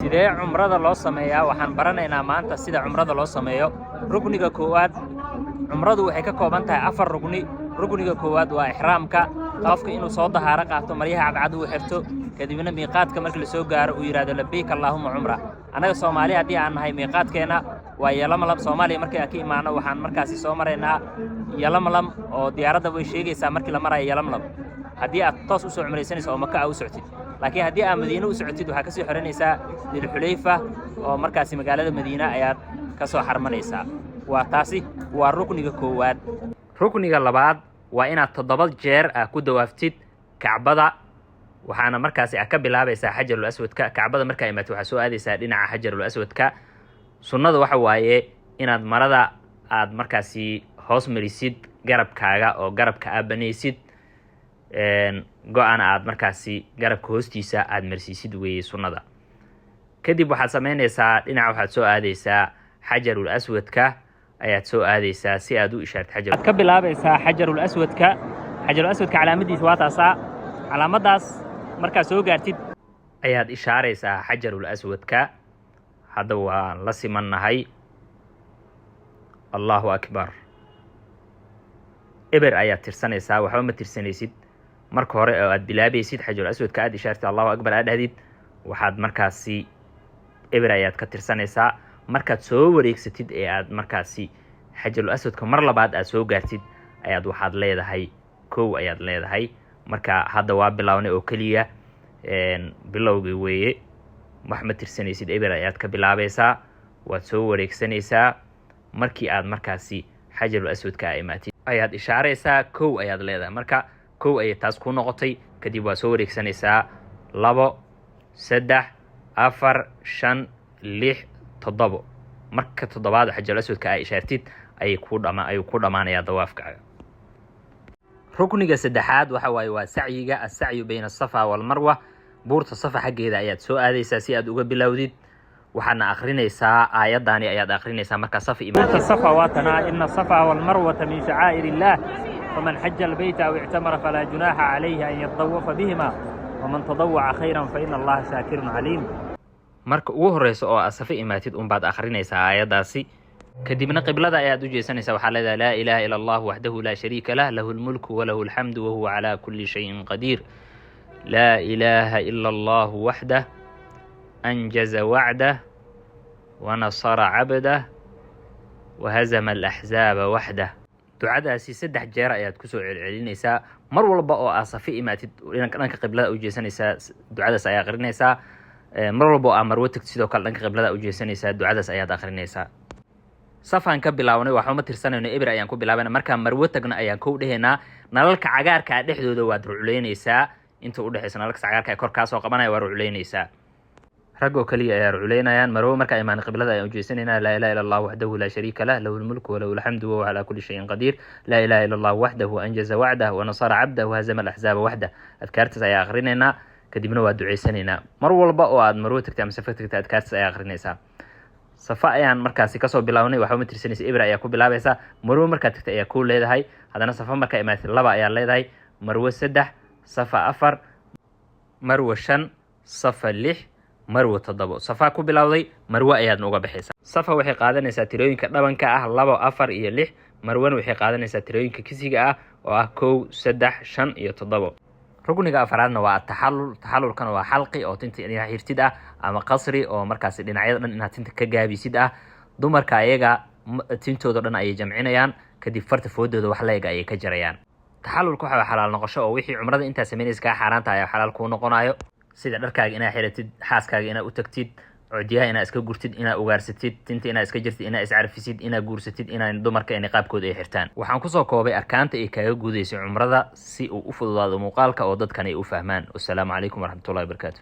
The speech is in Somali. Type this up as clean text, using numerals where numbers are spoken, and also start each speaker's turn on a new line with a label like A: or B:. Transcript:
A: Sidee cumrada loo sameeyaa? Waxaan baranaynaa maanta sida cumrada loo sameeyo. Rukniga koowaad, cumradu waxay ka kooban tahay afar rukni. Rukniga koowaad waa ixraamka, qofka inuu soo dahaaro qaato, maryaha cadcad uu xirto, kadibna miiqaadka markii la soo gaaro uu yidhahdo "Labeyk allaahuma cumra". Annaga Soomaali haddii aan nahay, miiqaadkeenna waa Yalamalam. Soomaaliya markii aan ka imaano, waxaan markaasi soo maraynaa Yalamalam, oo diyaaradda way sheegaysaa markii la marayo Yalamlam, haddii aad toos u soo cumraysanayso oo Maka aa u socotid. Laakiin haddii aad Madiine u socotid, waxaa ka soo xiranaysaa Dilxulayfa, oo markaasi magaalada Madiine ayaad ka soo xarmanaysaa. Waa taasi, waa rukniga koowaad. Rukniga labaad waa inaad 7 jeer aa ku dawaaftid Kacbada, waxaana markaasi aad ka bilaabaysaa Xajarul Aswadka. Kacbada markaa imaatid, waxaa soo aadaysaa dhinaca Xajarul Aswadka. Sunnada waxa waaye inaad marada aad markaasi hoos marisid garabkaaga, oo garabka aad banaysid, go-ana aad markaasi garabka hoostiisa aad marsiisid weeye sunnada. Kadib waxaad samaynaysaa, dhinaca waxaad soo aadaysaa Xajarul Aswadka ayaad soo aadaysaa si aad u ishaartid xajar. Waxaad ka bilaabaysaa Xajarul Aswadka. Xajarul Aswadka calaamadiisa waa taasaa. Calaamaddaas markaad soo gaartid ayaad ishaaraysaa Xajarul Aswadka. Hadda waan la simannahay. Allahu akbar. Eber ayaad tirsanaysaa, waxba ma tirsanaysid. Marka hore oo aad bilaabaysid, Xajarul Aswadka aad ishaartid, "Allahu akbar" aad dhahdid, waxaad markaasi eber ayaad ka tirsanaysaa. Markaad soo wareegsatid ee aad markaasi Xajarul Aswadka mar labaad aad soo gaartid, ayaad waxaad leedahay kow ayaad leedahay. Marka hadda waa bilownay oo keliya, bilowgii weeye. Wax ma tirsanaysid, eber ayaad ka bilaabaysaa, waad soo wareegsanaysaa. Markii aad markaasi Xajarul Aswadka aa imaatid, ayaad ishaaraysaa, kow ayaad leedahay. Marka kow ayay taas ku noqotay. Kadib waad soo wareegsanaysaa: 2, 3, 4, 5, 6, 7. Marka toddobaad Xajarul Aswadka aa ishaartid, ayay ku dhama ayuu ku dhammaanayaa dawaafkaaga. Rukniga saddexaad waxa waaye waa sacyiga, assacyu bayna asafa walmarwa. Buurta Safa xaggeeda ayaad soo aadaysaa si aad uga bilowdid, waxaadna akrinaysaa aayaddaani ayaad akrinaysaa markaa Safa. Buurta Safa waa tanaa. "Ina asafa walmarwata min shacaa'ir illaah, faman xaja albayta aw ictamara falaa junaaxa calayhi an yatawafa bihima, waman tadawaca khayran fa ina Allaha shaakirun caliim." Marka ugu horeysa oo aad Safa imaatid unbaad akrinaysaa aayaddaasi. Kadibna qiblada ayaad u jeesanaysaa. Waxaa leedahay: "Laa ilaaha ila Allah waxdahu laa shariika lah, lahu lmulku walahu alxamdu wahuwa calaa kulli shayin qadiir. Laa ilaaha ila allahu waxdah, anjaza wacdah, wanasara cabdah, wahazama alaxzaaba waxdah." Ducadaasi 3 jeer ayaad kusoo celcelinaysaa. Mar walba oo aad Safi imaatid, dhanka qiblada u jeesanaysaa, ducadaas ayaa akrinaysaa. Mar walba oo aad Marwo tagtid, sidoo kale dhanka qiblada u jeesanaysaa, ducadaas ayaad akrinaysaa. Safaan ka bilaabnay, waxba ma tirsanayno, eber ayaan ku bilaabayna. Markaan Marwo tagno ayaan kow dhehaynaa. Nalalka cagaarkaa dhexdooda waad rucleynaysaa. Inta udhexaysa nalalka cagaarka ee kor kaasoo qabanaya waa rucleynaysaa. Rag oo keliya ayaa rucleynayaan. Marwo markaa imaan, qiblada ayaan ujeesanaynaa. "Laa ilaha illa Allah waxdahu laa shariika lah, lahu lmulku walahu alxamdu wahuwa calaa kulli shayin qadiir. Laa ilaha illa Allah waxdahu, anjaza wacdah, wanasara cabdah, wahazama alaxzaaba waxdah." Adkaartaas ayaa akrinaynaa, kadibna waa duceysanaynaa. Mar walba oo aad Marwo tagtay ama Safa tagtay, adkaartaas ayaa akrinaysaa. Safa ayaan markaasi kasoo bilaabnay, waxba ma tirsanaysa, eber ayaa ku bilaabaysaa. Marwo markaad tagtay ayaa kow leedahay. Haddana Safa markaa imaatay, 2 ayaa leedahay, Marwo 3, Safa 4, Marwo 5, Safa 6, Marwo 7. Safaa ku bilowday, Marwo ayaadna uga baxaysaa. Safa waxay qaadanaysaa tirooyinka dhabanka ah, 2, 4 iyo 6. Marwana waxay qaadanaysaa tirooyinka kisiga ah, oo ah 1, 3, 5 iyo 7. Rukniga afaraadna waa ataxalul. Taxalulkana waa xalqi oo tinta inaad xirtid ah, ama qasri oo markaasi dhinacyada dhan inaad tinta ka gaabisid ah. Dumarka ayaga tintooda dhan ayay jamcinayaan, kadib farta foodooda wax leeg ayay ka jarayaan. Taxalulka waxa xalaal noqosho, oo wixii cumrada intaa samaynaysa kaa xaaraanta ayaa xalaal kuu noqonayo, sida dharkaaga inaad xiratid, xaaskaaga inaad u tagtid, codyaha inaad iska gurtid, inaad ugaarsatid, tinta inaad iska jirtid, inaad iscarfisid, inaad guursatid, inaa dumarka niqaabkooda ay xirtaan. Waxaan kusoo koobay arkaanta ay kaaga gudaysay cumrada, si uu u fududaado muuqaalka oo dadkan ay u fahmaan. Wasalaamu calaykum waraxmatullahi wabarakaatu.